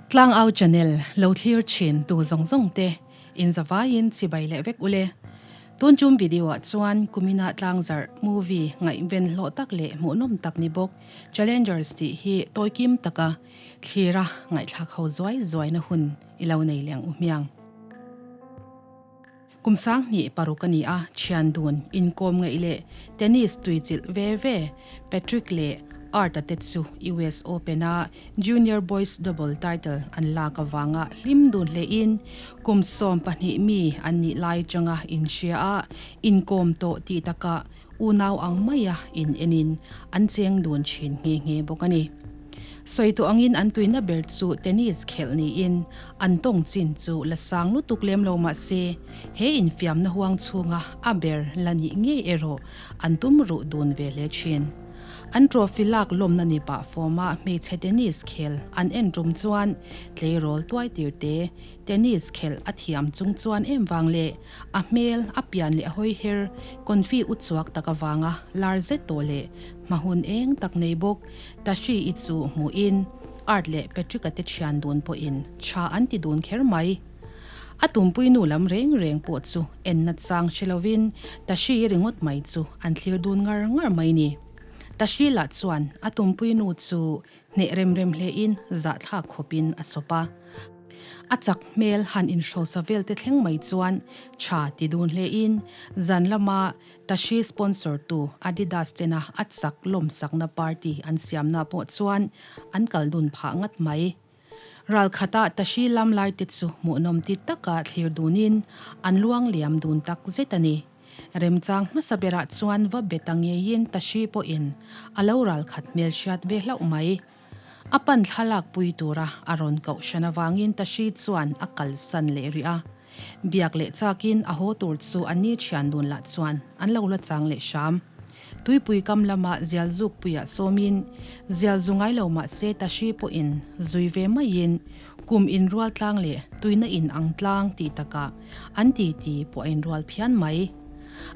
Tlangau channel lo thlir thin tu zawng zawng te in zavaiin chibai leh vek ule. Tun tum video ah chuan kumina tlangzarh movie ngaihven hlawh tak leh hmuhnawm tak ni bawk Challengers tih hi tawikim taka thlira ngaihthlak ho zuai zuaina hun i lo nei leh ang u hmiang. Kum 2006 a ni a, thian dun, inkawm ngaih leh tennis tuichilh ve ve Patrick leh Art-a te chu US Open-a Junior Boys Double title an lak avanga hlim dun hlein kum 12 mi an nih lai changa inhria a, inkawm tawh tih takah unau ang maia in enin an cheng dun thin nghe nghe bawk a ni. Sawi tawh angin an tuina ber chu tennis khelh niin an tawng chin chu la sang lutuk lem lo mah se, he infiamna huang chhunga a ber la nih ngei erawh an tum ruh dun ve hle thin. An trophy lak lawmna ni pah fawma hmeichhe tennis khel an en tum chuan tleirawl tuai tir te tennis khelh a thiam chung chuan em vang leh A hmel, a pian leh a hawi her, confi u chuak tak avanga lar zet tawh leh hma hun eng tak nei bawk Tashi-i chu hmuhin Art leh Patrick-a te thian dun pawhin tha an ti dun kher mai. A tumpui nu lam reng reng pawh chu enna chang hre lovin Tashi-i ringawt mai chu an thlir dun ngar ngar mai ni. Tashi lah chuan a tumpui nu chu hneh rem rem hlein zahthlak khawpin a sawp a. A chak hmel han inhrosa vel te thleng mai chuan tha ti dun hlein zan lama Tashi sponsor tu Adidas tena a chak lawmsakna party an siamna pawh chuan an kal dun phah ngat mai. Ral khata Tashi lam lai te chu hmuhnawm ti taka thlir dunin an luang liam dun tak zet a ni. Remchang hmasa berah chuan va be ta ngeiin Tashi pawhin a lo ral khat hmel hriat ve hlauh mai. A pan thlalak pui tura a rawn koh hran avangin Tashi chuan a kalsan leh rih a. Biak leh chakin a haw tur chu a ni thian dun lah chuan an lo la chang leh hram. Tuipui kam lama zial zuk puiah sawmin zial zu ngai lo mah se Tashi pawhin zui ve maiin kum inrual tlang leh tuina in ang tlang tih takah an titi pawh a inrual phian mai.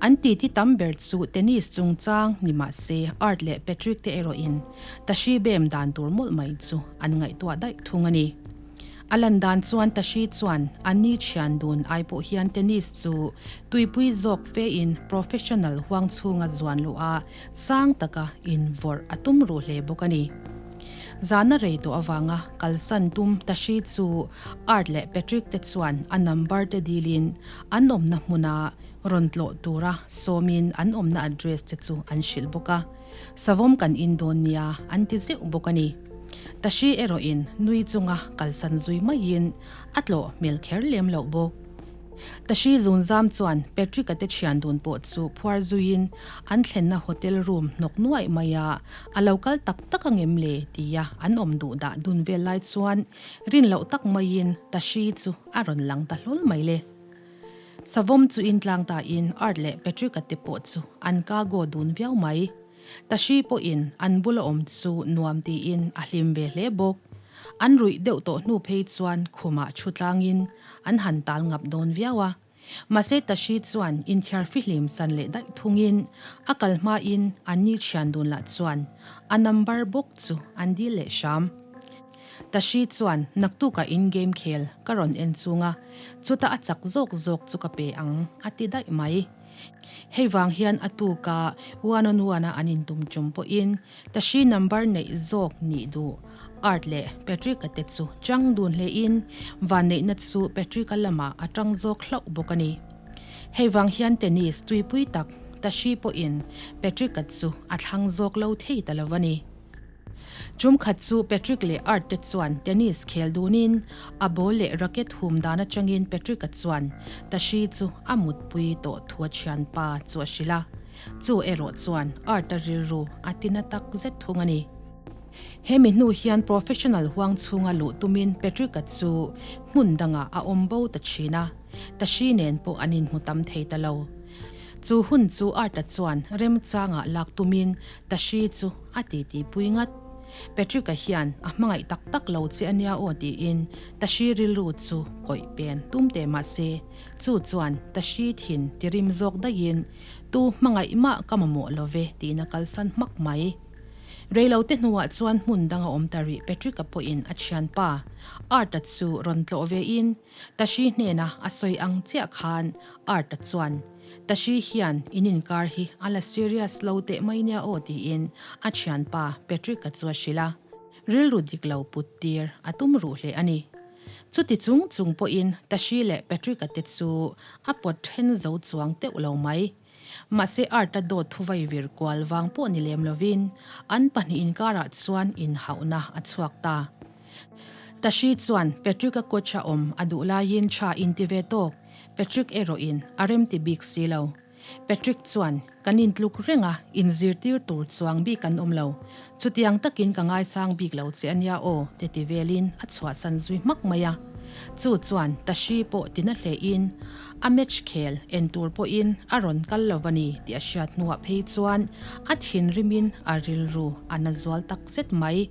An titi tam ber chu tennis chungchang ni mah se Art leh Patrick te erawhin Tashi bem dan tur mawlh mai chu an ngaihtuah daih thung a ni. A lan dan chuan Tashi chuan a ni thian dun ai pawh hian tennis chu tuipui zawk fein professional huang chhunga zuan luh a sang taka invawrh a tum ruh hle bawk a ni. Zana rei tawh avanga kalsan tum Tashi chu Art leh Patrick te chuan a number te dilin an awmna hmuna rawn tlawh tura sawmin an awmna address te chu an hrilh bawk a, savawm kan in dawn nia an ti zeuh bawk a ni. Tashi erawhin nui chunga kalsan zui maiin a tlawh hmel kher lem loh bawk. Tashi zunzam chuan Patrick-a te thian dun pawh chu phuar zuiin an thlenna hotel room hnawk nuaih mai a, a lo kal tak tak angem le tia an awm duh dah dun vel lai chuan rin loh tak maiin Tashi chu a rawn lang ta hlawl mai le. Savawm chu intlang tain Art leh Patrick-a te pawh chu an ka go dun viau mai. Tashi pawhin an bula awm chu nuam tiin a hlim ve hle bawk. An ruih deuh tawh hnu phei chuan khumah thu tlangin an han tal ngap dawn viau a. Mahse Tashi chuan inthiar fihlim san leh daih thungin a kal hmain an ni thian dun lah chuan a number bawk chu an dil leh hram. Tashi chuan naktukah in game khel ka rawn en chung a, chutah a chak zawk zawk chu ka pe ang a ti daih mai. Hei vang hian a tuka one on one a an intum tum pawhin Tashi number neih zawk nih duh Art leh Patrick-a te chu chang dun hlein vanneihna chu Patrick-a lamah a tang zawk hlauh bawk a ni. Hei vang hian tennis tuipui tak Tashi pawhin Patrick-a chu a thlang zawk lo thei ta lo a ni. Tum khat chu Patrick leh Art te chuan tennis khel dunin a ball leh racket hum dan atangin Patrick-a chuan Tashi chu a mutpui tawh thu a thianpa chu a hrilh a. Chu erawh chuan Art-a rilru a tina tak zet thung a ni. He mi hnu hian professional huang chhunga luh tumin Patrick-a chu hmun dangah a awm bo ta thin a, Tashi nen pawh an inhmu tam thei ta lo. Chu hun chu Art-a chuan remchangah lak tumin Tashi chu a titi pui ngat. Patrick-a hian a hmangaih tak tak lo che a nia aw tiin Tashi rilru chu kawih pen tum teh mah se, chu chuan Tashi thin tirim zawk daihin tu hmangaih mah ka mamawh lo ve tiin a kalsan hmak mai. Reilote hnuah chuan hmun dang a awm ta rih Patrick-a pawhin a thianpa Art-a chu rawn tlawh vein Tashi hnena a sawi ang chiah khan Art-a chuan Tashi hian in inkar hi a la serious lo teh mai nia aw tiin a thianpa Patrick-a chu a hrilh a, rilru dik lo put tir a tum ruh hle a ni. Chuti chung chung pawhin Tashi leh Patrick-a te chu a pawt then zo chuang teuh lo mai. Mahse Art-a dawt thuvai vir kual vang pawh ni lem lovin an pahnih inkarah chuan inhauhna a chhuak ta. Tashi chuan Patrick-a coach-a awm a duh laiin tha inti ve tawk, Patrick erawhin a remti bik si lo. Patrick chuan, Kan intluk reng a, inzirtir tur chuang bik an awm lo. Chutiang takin ka ngaisang bik lo che a nia aw, ti ti velin a chhuahsan zui hmak mai a. Chu chuan Tashi pawh tina hlein a match khel en tur pawhin a rawn kal lo va ni tih a hriat hnuah phei chuan a thinrimin a rilru a na zual tak zet mai.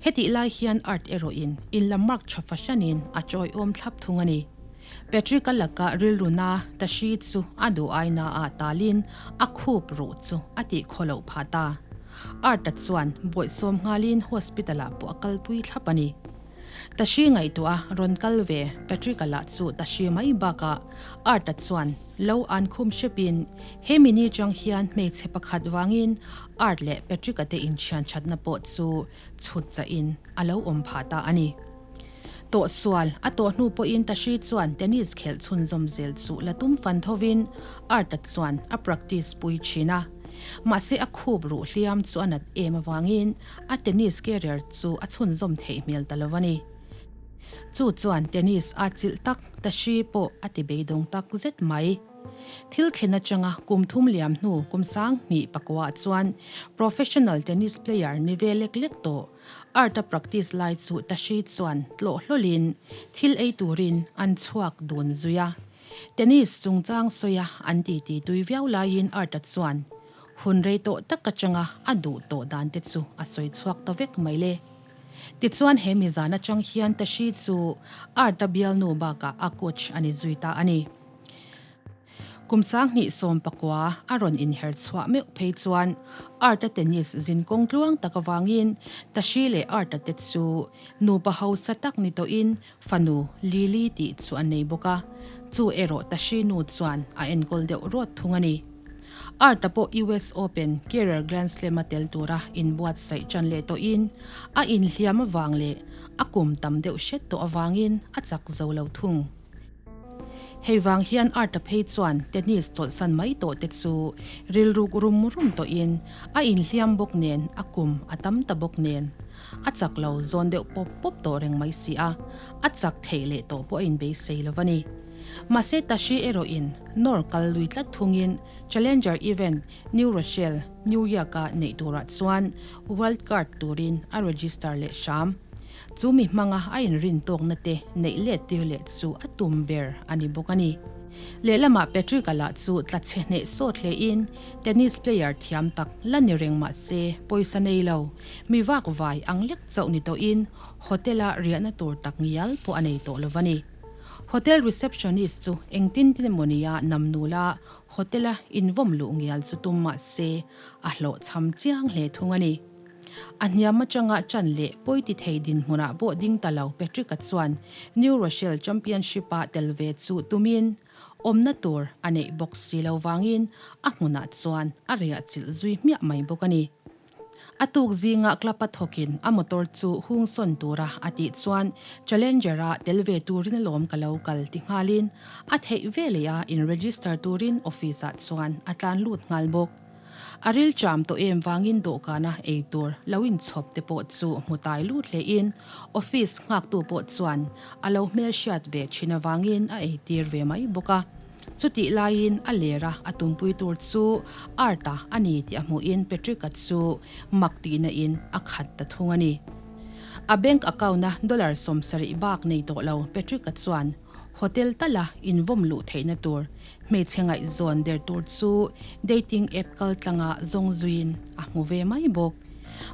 Hetih lai hian Art erawhin in la mark tha fahranin a chawiawm thlap thung a ni. Patrick-a laka rilru na Tashi chu a duh aina ah talin a khup ruh chu a tih khaw loh phah ta. Art-a chuan bawihsawm nghalin hospital-ah pawh a kalpui thlap a ni. Tashi ngaihtuah a rawn kal ve Patrick-a lah chu Tashi mai bakah Art-a chuan lo an khum hrepin he mini chang hian hmeichhe pakhat vangin Art leh Patrick-a te inthian thatna pawh chu chhut chahin a lo awm phah ta a ni. Tawhsual a tawh hnu pawhin Tashi chuan tennis khelh chhunzawm zel chu la tum fan thovin Art-a chuan a practice pui thin a. Mahse a khup ruh hliam chu a nat em avangin a tennis career chu a chhunzawm theih hmel ta lo a ni. Chu chuan tennis a chilh tak Tashi pawh a ti beidawng tak zet mai. Thil thlen atanga kum thum liam hnu kum 2000 pakuaah chuan professional tennis player ni ve lek lek tawh Art a practice lai chu Tashi chuan tlawh hlawlin thil ei turin an chhuak dun zui a. Tennis chungchang sawia an titi tui viau laiin Art-a chuan hun rei tawh tak atanga a duh tawh dan te chu a sawi chhuak ta vek mai le. Tichuan he mi zan atang hian Tashi chu Art-a bialnu bakah a coach a ni zui ta a ni. Kum 2019 a rawn inher chhuah meuh phei chuan Art-a tennis zin kawng tluang tak avangin Tashi leh Art-a te chu nupa hausa tak ni tawhin fanu Lily tih chu a nei bawk a, chu erawh Tashi nu chuan a enkawl deuh rawt thung a ni. Art-a pawh US Open Career Grand Slam-a tel tura inbuatsaih ṭan leh tawhin a inhliam avang leh a kum tam deuh hret tawh avangin a chak zo lo thung. Hei vang hian Art-a phei chuan tennis chawlhsan mai tawh te chu rilruk rum rum tawhin a inhliam bawk nen a kum a tam ta bawk nen a chak lo zawn deuh pawp pawp tawh reng mai si a, a chak theih leh tawh pawh a inbeisei lo a ni. Mahse Tashi erawhin nawr kal lui tlat thungin Challenger event New Rochelle, New York-a neih turah chuan wild card turin a register leh hram. Chu mi hmanga a inrin tawkna te neih let tir leh chu a tum ber a ni bawk a ni. Lehlamah Patrick-a lah chu tla chhe hneh sawt hlein tennis player thiam tak la ni reng mah se pawisa nei lo, mi vak vai ang lek chauh ni tawhin hotel-a riahna tur tak ngial pawh a nei tawh lo va ni. Hotel receptionist chu engtin tin emaw nia namnula hotel-a invawm luh ngial chu tum mah se a hlawhchham chiang hle thung a ni. A hniam atanga ṭan leh pawi ti thei dinhmunah pawh ding ta lo Patrick-a chuan New Rochelle Championship-a tel ve chu tumin awmna tur a neih bawk si lo vangin a hmunah chuan a riah chilh zui hmiah mai bawk a ni. A tuk zinga club-a thawkin a motor chu hung sawn tura a tih chuan Challenger-a tel ve turin alawm ka lo kal ti nghalin a theih veleh a in-register turin office-ah chuan a tlan lut nghal bawk. A ril cham tawh em vangin dawhkana ei tur lo inchhawp te pawh chu hmu tai lut hlein office nghaktu pawh chuan a lo hmelhriat ve thin avangin a eitir ve mai bawk a. Chutih laiin a lera a tumpui tur chu Art-a a ni tih a hmuhin Patrick-a chu mak tihna in a khat ta thung a ni. A bank account-a dollar 70 bak nei tawh lo Patrick-a chuan Hotel tala invawm luh theihna tur hmeichhe ngaihzawn der tur chu dating app kal tlanga zawng zuiin a hmu ve mai bawk.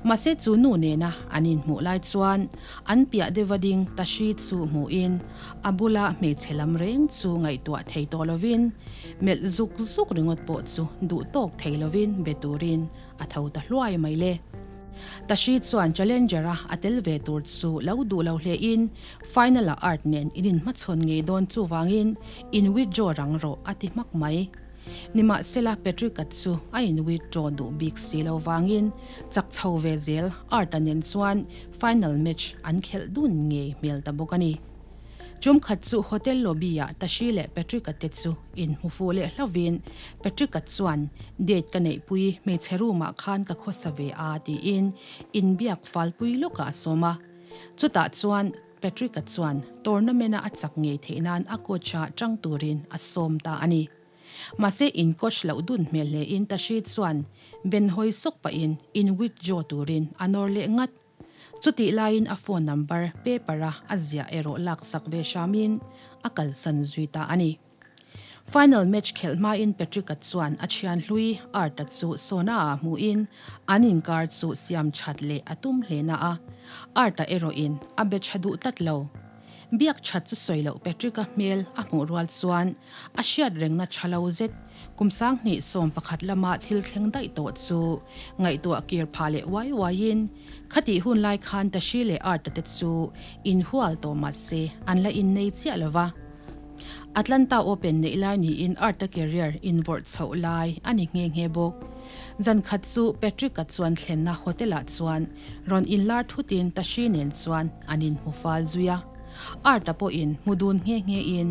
Mahse chu nu nena an inhmuh lai chuan an piah deuha ding Tashi chu hmuhin a bula hmeichhe lam reng chu ngaihtuah thei tawh lovin melh zuk zuk ringawt pawh chu duh tawk thei lovin be turin a tho ta hluai mai le. Tashi chuan Challenger-a a tel ve tur chu lo duh lo hlein final-ah Art nen in inhmachhawn ngei dawn chuvangin in withdraw rang rawh a ti hmak mai. Nimahsela Patrick-a chu a in withdraw duh bik si lo vangin chak chho ve zel Art-a nen chuan final match an khelh dun ngei hmel ta bawk a ni. Tum khat chu hotel lobby-ah Tashi leh Patrick-a te chu inhmu fuh leh hlauhin Patrick-a chuan date ka neihpui hmeichhe room-ah khan ka khawsa ve a tiin inbiak falpui lawkah a sawm a. Chutah chuan Patrick-a chuan tournament-a a chak ngei theih nan a coach-a tang turin a sawm ta a ni. Mahse in coach loh dun hmel hlein Tashi chuan ben hawi sawk pahin in withdraw turin a nawr leh ngat. Chutih laiin a phone number paper-a a ziah erawh laksak ve hramin a kalsan zui ta a ni. Final match khelh hmain Patrick-a chuan a thian hlui Art-a chu Sona-ah hmuhin an inkar chu siam that leh a tum hle na a, Art-a erawhin a be tha duh tlat lo. Biak that chu sawi loh Patrick-a hmel a hmuh rual chuan a hriat rengna tha lo zet kum 2011 lama thil thleng daih tawh chu ngaihtuah kir phah leh uai uaiin khatih hun lai khan Tashi leh Art-a te chu inhual tawh mah se an la innei chiah lo va. Atlanta Open neih lai niin Art-a career invawrh chhoh lai a ni nghe nghe bawk. Zan khat chu Patrick-a chuan thlenna hotel-ah chuan rawn inlar thutin Tashi nen chuan an inhmu fal zui a. Art-a pawhin hmu dun nghe nghein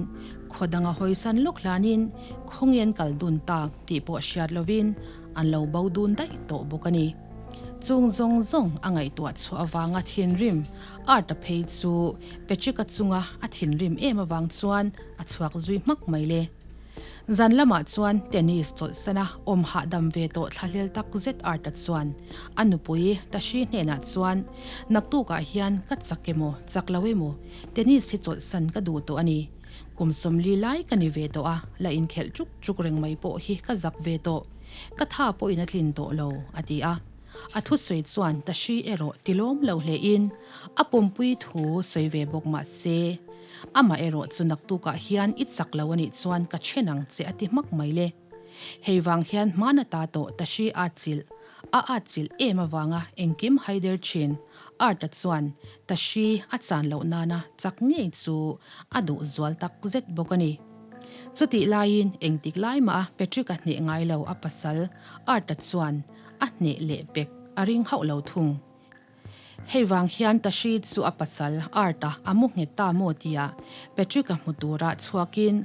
khaw danga hawisan lawk hlanin khawnge an kal dun tak tih pawh hriat lovin an lo bo dun daih tawh bawk a ni. Chung zawng zawng a ngaihtuah chhuah avanga thinrim Art-a phei chu Patrick-a chunga a thinrim em avang chuan a chhuak zui hmak mai le. Zan lamah chuan tennis chawlhsana awm hahdam ve tawh thlahlel tak zet Art-a chuan a nupui Tashi hnenah chuan, Naktukah hian ka chak emaw, chak lo emaw, tennis hi chawlhsan ka duh tawh a ni. Kum 40 lai ka ni ve tawh a, la inkhelh chuk chuk reng mai pawh hi ka zak ve tawh. Ka tha pawhin a tlin tawh lo, a ti a. A thusawi chuan Tashi erawh tilawm lo hlein a pumpui thu sawi ve bawk mah se, amah erawh chu naktukah hian i chak lo a nih chuan ka then ang che a ti hmak mai le. Hei vang hian hmana ta tawh Tashi a chilh a atchilh em avanga engkim haider thin Art-a chuan Tashi a chan loh nana chak ngei chu a duh zual tak zet bawk a ni. Chutih laiin engtik lai mah a Patrick-a hneh ngai lo a pasal Art-a chuan a hneh leh pek a ring hauh lo thung. Hei vang hian Tashi chu a pasal Art-a a mu nghet ta maw tia Patrick-a hmu tura chhuakin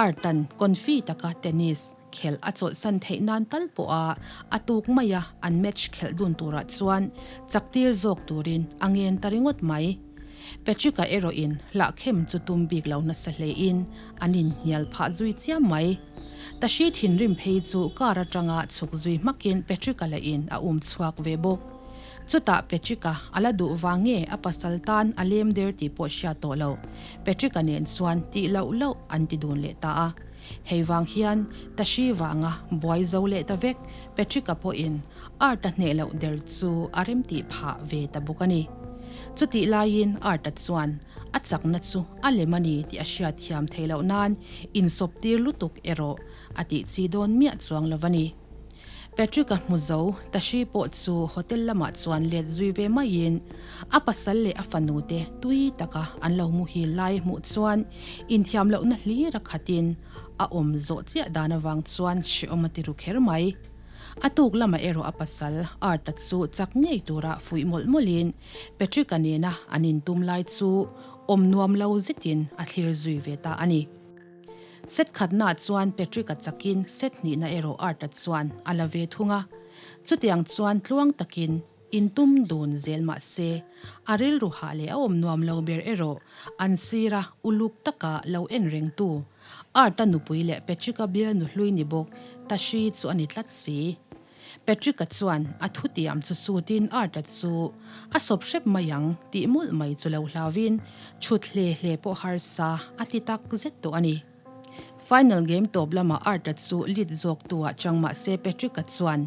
Art-a'n confi taka tennis khelh a chawlhsan theih nan tal pawha a tuk maia an match khelh dun turah chuan chak tir zawk turin a ngen ta ringawt mai. Patrick-a erawhin hlahkhem chu tum bik lo nasa hlein an inhnial phah zui chiam mai. Tashi thinrim phei chu car atanga chhuk zui hmakin Patrick-a lahin a um chhuak ve bawk. Chutah Patrick-a a la duh vang nge a pasal tan a lem der tih pawh hriat tawh lo. Patrick-a nen chuan tih loh loh an ti dun leh ta a. Hei vang hian Tashi vanga buai zo leh ta vek Patrick-a pawhin Art-a hneh loh der chu a remtih phah ve ta bawk a ni. Chutih laiin Art-a chuan a chakna chu a lem a ni tih a hriat thiam theih loh nan insawp tir lutuk erawh a tih chi dawn miah chuang lo a ni. Patrick-a hmu zo Tashi pawh chu hotel lamah chuan let zui ve maiin a pasal leh a fanu te tui taka an lo muhil lai hmuh chuan inthiam lohna hlir a khatin a awm zawh chiah dan avang chuan hrehawm a ti ru kher mai. A tuk lamah erawh a pasal Art-a chu chak ngei tura fuih mawlh mawlhin Patrick-a nena an intum lai chu awm nuam lo zetin a thlir zui ve ta a ni. Set khatnaah chuan Patrick-a chakin set hnihna erawh Art-a chuan a la ve thung a. Chutiang chuan tluang takin intum dun zel mah se, a rilru hah leh a awm nuam lo ber erawh an sira uluk taka lo en rengtu Art-a nupui leh Patrick-a bialnu hlui ni bawk Tashi chu a ni tlat si. Patrick-a chuan a thutiam chu sutin Art-a chu a sawp hrep mai ang tih mawlh mai chu lo hlauvin chhut hle hle pawh harsa a ti tak zet tawh a ni. Final game tawp lamah Art-a chu lead zawk tu ah chang mah se Patrick-a chuan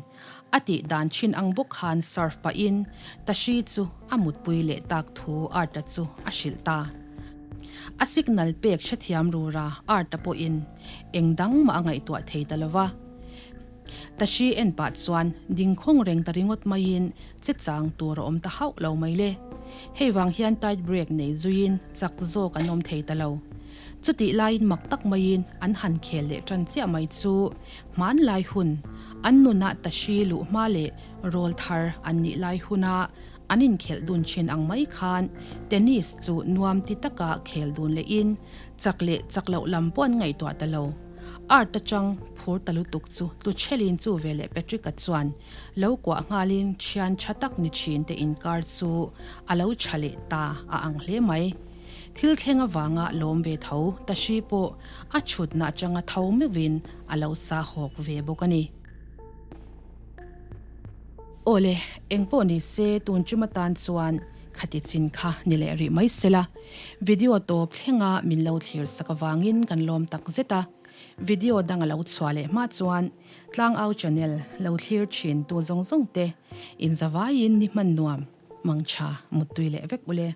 a tih dan thin ang bawk khan serve pahin Tashi chu a mutpui leh tak thu Art-a chu a hrilh ta. A signal pek hrethiam rura Art-a pawhin eng dang mah a ngaihtuah thei ta lo va. Tashi en pah chuan ding khawng reng ta ringawt maiin che chang tur a awm ta hauh lo mai le. Hei vang hian tight break nei zuiin chak zawk an awm thei ta lo. Chutih laiin mak tak maiin an han khel leh tan chiah mai chu hmanlai hun, an nunah Tashi luh hma leh rawl thar an nih lai huna an inkhelh dun thin ang mai khan tennis chu nuam ti taka khel dun lehin chak leh chak loh lam pawh an ngaihtuah ta lo. Art atang phur ta lutuk chu tlu chhelin chu veleh Patrick-a chuan lo kuah nghalin thian tha tak ni thin te inkar chu a lo tha leh ta a ang hle mai. Thil thleng avanga lawm ve tho Tashi pawh a chhutna atanga tho meuhin a lo sa hawk ve bawk a ni. Awle, engpawh ni se tun tum atan chuan khati chin kha ni leh rih mai sela. Video tawp thlenga min lo thlir sak avangin kan lawm tak zet a. Video dang a lo chhuah leh hma chuan Tlangau channel lo thlir thin tu zawng zawng te inzavaiin ni hman nuam mangtha muttui leh vek ule.